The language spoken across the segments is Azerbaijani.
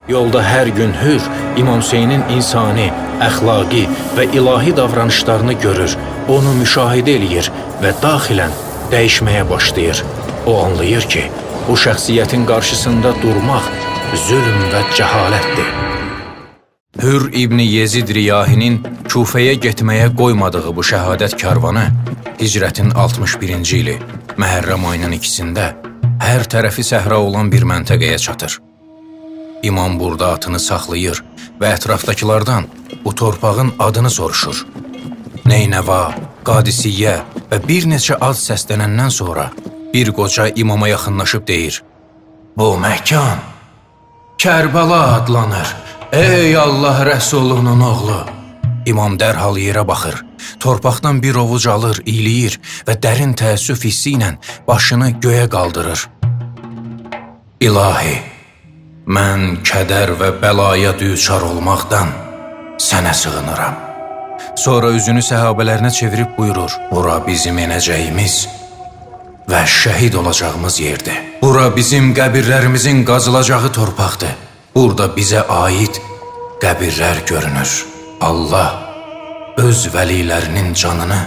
Yolda hər gün Hür İmam Hüseynin insani, əxlaqi və ilahi davranışlarını görür, onu müşahidə eləyir və daxilən dəyişməyə başlayır. O anlayır ki, bu şəxsiyyətin qarşısında durmaq zülm və cəhalətdir. Hür İbni Yezid Riyahinin Kufəyə getməyə qoymadığı bu şəhadət karvanı hicrətin 61-ci ili Məhərrəm ayının 2-sində hər tərəfi səhra olan bir məntəqəyə çatır. İmam burada atını saxlayır və ətrafdakılardan bu torpağın adını soruşur. Neynəva, Qadisiyyə və bir neçə ad səslənəndən sonra bir qoca imama yaxınlaşıb deyir: "Bu məkan Kərbəla adlanır. Ey Allah Rəsulunun oğlu!" İmam dərhal yerə baxır. Torpaqdan bir ovuc alır, iyləyir və dərin təəssüf hissi ilə başını göyə qaldırır. İlahi, mən kədər və bəlaya düçar olmaqdan sənə sığınıram. Sonra üzünü səhabələrinə çevirib buyurur: Bura bizim enəcəyimiz və şəhid olacağımız yerdir. Bura bizim qəbirlərimizin qazılacağı torpaqdır. Burada bizə aid qəbirlər görünür. Allah öz vəlilərinin canını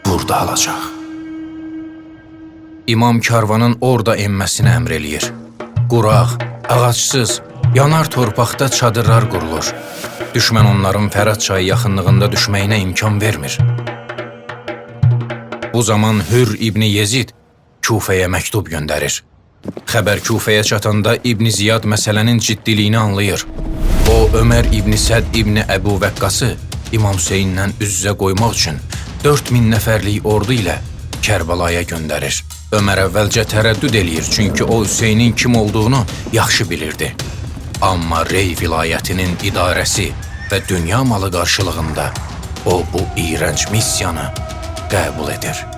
burada alacaq. İmam karvanın orada enməsini əmr eləyir. Quraq, ağacsız, yanar torpaqda çadırlar qurulur. Düşmən onların Fərat çayı yaxınlığında düşməyinə imkan vermir. Bu zaman Hür İbni Yezid Kufəyə məktub göndərir. Xəbər Kufəyə çatanda İbni Ziyad məsələnin ciddiliyini anlayır. O, Ömər İbni Səd İbni Əbu Vəqqası İmam Hüseynlə üz-üzə qoymaq üçün 4000 nəfərlik ordu ilə Kərbəlaya göndərir. Ömər əvvəlcə tərəddüd eləyir, çünki o Hüseynin kim olduğunu yaxşı bilirdi. Amma Rey vilayətinin idarəsi və dünya malı qarşılığında o bu iyrənc missiyanı qəbul edir.